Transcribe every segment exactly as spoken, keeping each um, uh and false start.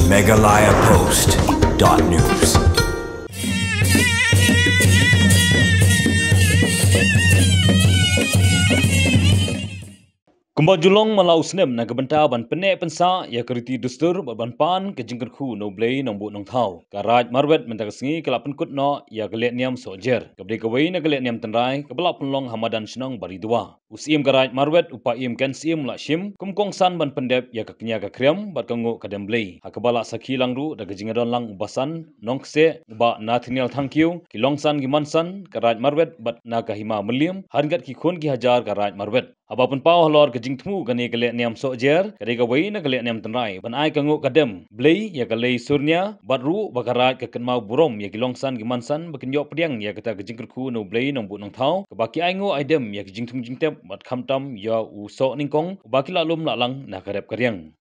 Meghalaya Post dot news. Kumba ju long man la u snem na ka bynta ban pynneh pynsah ïa ka riti dustur bad ban pan ka jingkyrkhu na U Blei Nongbuh Nongthaw, ka Raid Marwet mynta ka sngi ka la pynkut noh ïa ka leh niam sohjer, kaba dei kawei na ka leh niam tynrai kaba la pynlong ha madan shnong Baridua. U Syiem ka Raid Marwet, u Paiem Ken Syiem, u la shim kum kongsan ban pyndep ïa ka kñia ka khriam bad ka nguh ka dem blei, ha kaba la sakhi lang ruh da ka jingïadon lang u Basan Nongkseh, u Bah Nathaniel Thangkhiew, ki longsan ki mansan ka Raid Marwet bad na ka Hima Mylliem, ha ryngkat ki khun ki hajar ka Raid Marwet. Haba pynpaw halor ka jingthmu kane ka leh niam sohjer, ka dei kawei na ka leh niam tynrai ban ai ka nguh ka dem blei ïa ka Lei Surnia, bad ruh ba ka Raid ka kynmaw burom ïa ki longsan ki mansan ba kin ïoh pdiang ïa kata ka jingkyrkhu na U Blei Nongbuh Nongthaw, kaba ki ai nguh ai dem ïa ka jingthung jingtep bad khamtam ïa u soh nyngkong uba ki la lum la lang na ka rep ka riang.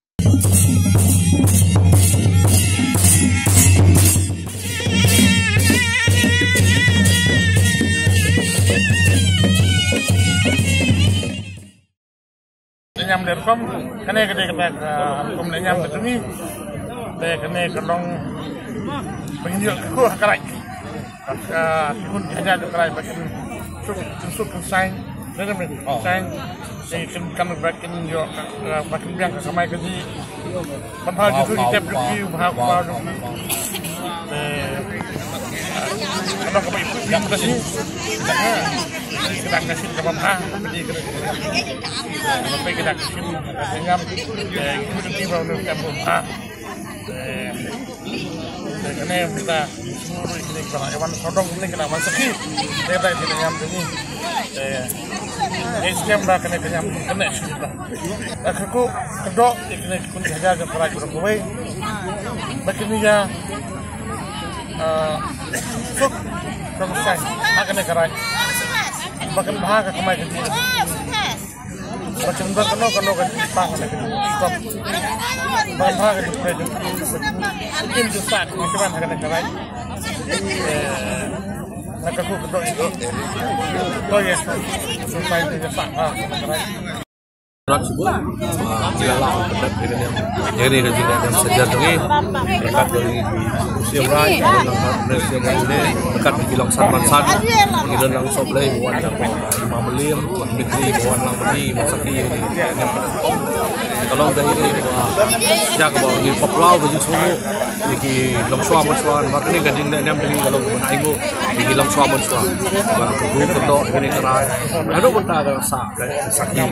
Leh niam de rukom, kane ka dei kata ka rukom leh niam ka jong ngi. Te kane ka long ba ngin ïoh kyrkhu ha ka Raid. Ka, ka, ki khun ki hajar jong ka Raid ba kin suk, kin suk kin saiñ. Leh niam kin saiñ. Te kin kan ba kin ïoh ka, ka, ba kin biang ka kamai kajih. Ban bha jingthung jingtep jong ki, bha u paw jong ki. Te ka dang ka ba ïa ka shi. Ha. Ka dang ka shi ka ban bha. Ka dang ka shi. Ka dang ka shi. Ka dang ka shi. Te ki ba ïa ka ban bha. Te, te kane mynta. Kane ka ban sodong kane ka ban sakhi. Te da kane ka niam kane. Te, eh, skhem ba kane ka niam kane. Ka kyrkhu kyrdoh ïa kine ki khun ki hajar jong ka Raid baroh kawei. Ba kin ïa, eh, suk ka ksai ha kane ka Raid. Ba kan bha ka kamai kajih. Ba kan bha kano kano ka jingpang kane ka jingstop. Ba kan bha ka jingpang. Kin ju sat kin ban ha kane ka Raid. Eh, na ka kyrkhu kyrdoh ïa ki. To ïa suk. Suk sai kin ju sat ha kane ka Raid. Rat shibun, ah, jingïalang, ïa kane ka jingïalang sohjer jong ngi, berkat dari Syiem Raid, berkat dari Syiem Raid ne, berkat ki longsan mansan, ngi don lang soh Blei, wan lang Imam Mylliem, Mitri, wan lang Mitri, Imam Sakhi, ka long dari ni, ah, ïa kaba ngi pynpaw ka jingsngewnguh ïa ki longshuwa manshuwa, namar kane ka jingleh niam jong ngi ka long ban ai nguh ïa ki longshuwa manshuwa. Ba ka kyrkhu kyrdoh ïa kane ka Raid. Haduh mynta ka sah. Sakhi,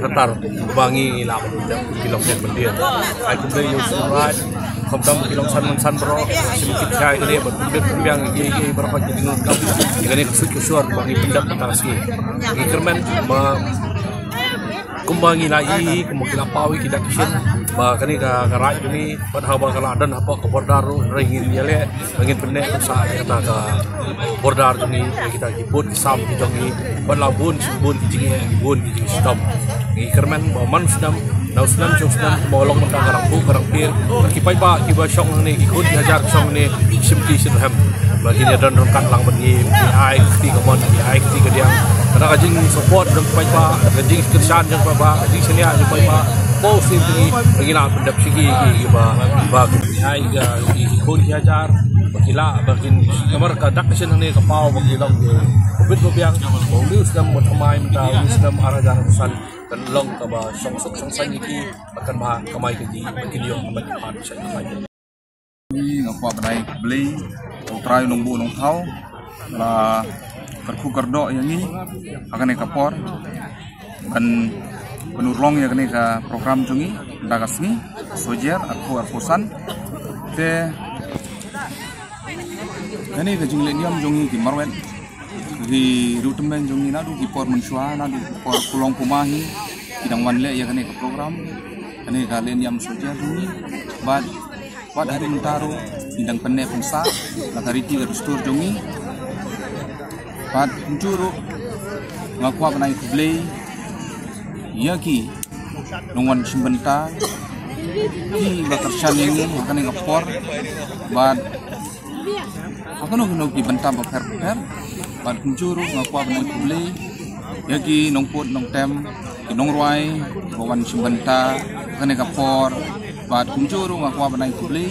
ka tar ba ngi la ban pyndep ki longkmen myndier. Ai khublei ïa u Syiem Raid, khamtam ki longsan mansan baroh, shim kit shai kane ban pyndep pynbiang ïa ki baroh ki jingkam. Ïa kane ka suit ka suor ba ngi pyndep mynta ka sngi. Ngi kyrmen ba kumba ngi la ïohi, kumba ki la paw ïa ki da ki shin ba kane ka, ka Raid kane, bad haba ka la don hapoh ka border ruh, hynrei ngin ïaleh ba ngin pynneh pynsah ïa kata ka border jong ngi, ïa kita ki bun ki sam ki jong ngi, bad la bun, bun ki jingeh, bun ki jingshitom. Ngi kyrmen ba man u snem, na u snem sha u snem, kumba long mynta ka rangpur ka rangpir, ki paidbah kiba shong hangne, ki khun ki hajar ki shong hangne, shim ki shim hem. Ba kin ïa don ryngkat lang bad ngi, ki ai kti kamon, ki ai kti kadiang. Kata ka jingsupport jong ki paidbah, ka jingkyrshan jong ki paidbah, ka jingshaniah jong ki paidbah. Ba u Syiem jong ngi, ba ngi lah pyndep sha ki, ki, kiba, ba ki ai ka, ki khun ki hajar. Ba ki lah, ba kin, namar ka dak ka shin hangne ka paw, ba ki long ki, ba bit ba biang, ba u snem ba thymmai mynta, u snem ar hajar arphew san, kan long kaba shong suk shong saiñ ïa ki, ba kan bha kamai kajih, ba kin ïoh kamai ka pan sha kamai. Nga kwah ban ai khublei, U Trai Nongbuh Nongthaw, la kyrkhu kyrdoh ïa ngi, ha kane ka por, ban pynurlong ïa kane ka program jong ngi, da ka sngi, sohjer, arphew, arphew san. Te, kane ka jingleh niam jong ngi ki marwet. Ki riewtymmen jong ngi naduh ki por mynshuwa, naduh ki por kulong kuma hi. Ki dang wan leh ïa kane ka program. Kane ka leh niam sohjer jong ngi. Bad, bad haduh mynta ruh, ngi dang pynneh pynsah, na ka riti ka dustur jong ngi. Bad kumjuh ruh, nga kwah ban ai khublei ïa ki nongwan shim bynta, kiba kyrshan ïa ngi ha kane ka por, bad ha kano kano ki bynta bapher bapher, bad kumjuh ruh nga kwah ban ai khublei ïa ki nongput nongtem, ki nongrwai, ba wan shim bynta ha kane ka por, Bad kumjuh ruh nga kwah ban ai khublei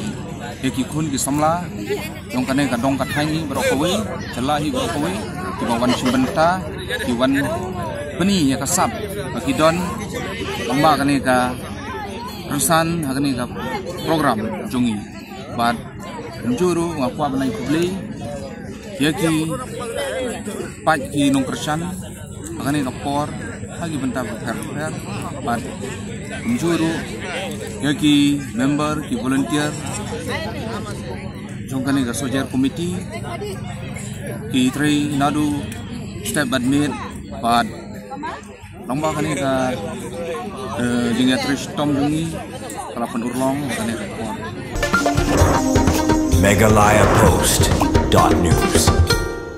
ïa ki khun ki samla jong kane ka dong ka thaiñ hi baroh kawei, jylla hi baroh kawei, kiba wan shim bynta, ki wan pyni ïa ka sap ba ki don lyngba kane ka rynsan ha kane ka program jong ngi. Bad kumjuh ruh nga kwah ban ai khublei ïa ki paid ki nongkyrshan ha kane ka por ha ki bynta bapher bapher. Bad kumjuh ruh ïa ki member, ki volunteer jong kane ka Sohjer Committee, ki trei naduh step bad miet. Bad lyngba kane ka, eh, jingïatrei shitom jong ngi ka la pynurlong kane ka por. Meghalaya Post dot news.